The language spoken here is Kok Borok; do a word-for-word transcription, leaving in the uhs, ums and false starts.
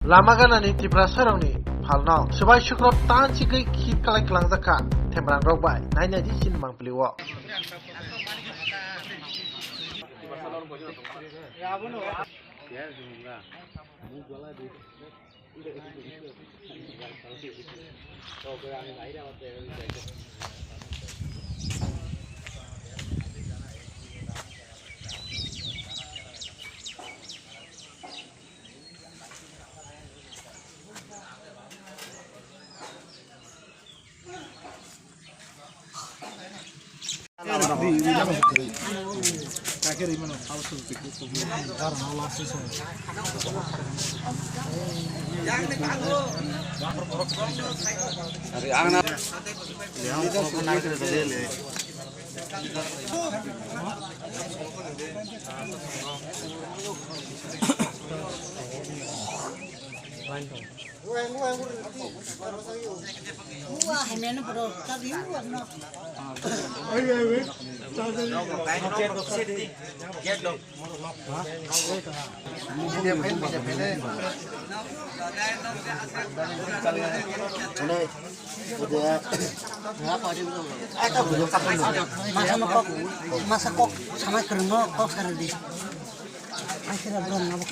Lama ganani Tiprasarokni phalno swbai sukrok tanchigwi khit kalai kwlangjak kha Themrangrok bai. Nainai di chini mangpili o. Masa no kok, masa kok sama kereng no kok sara di. Akhirnya belum ngabuk.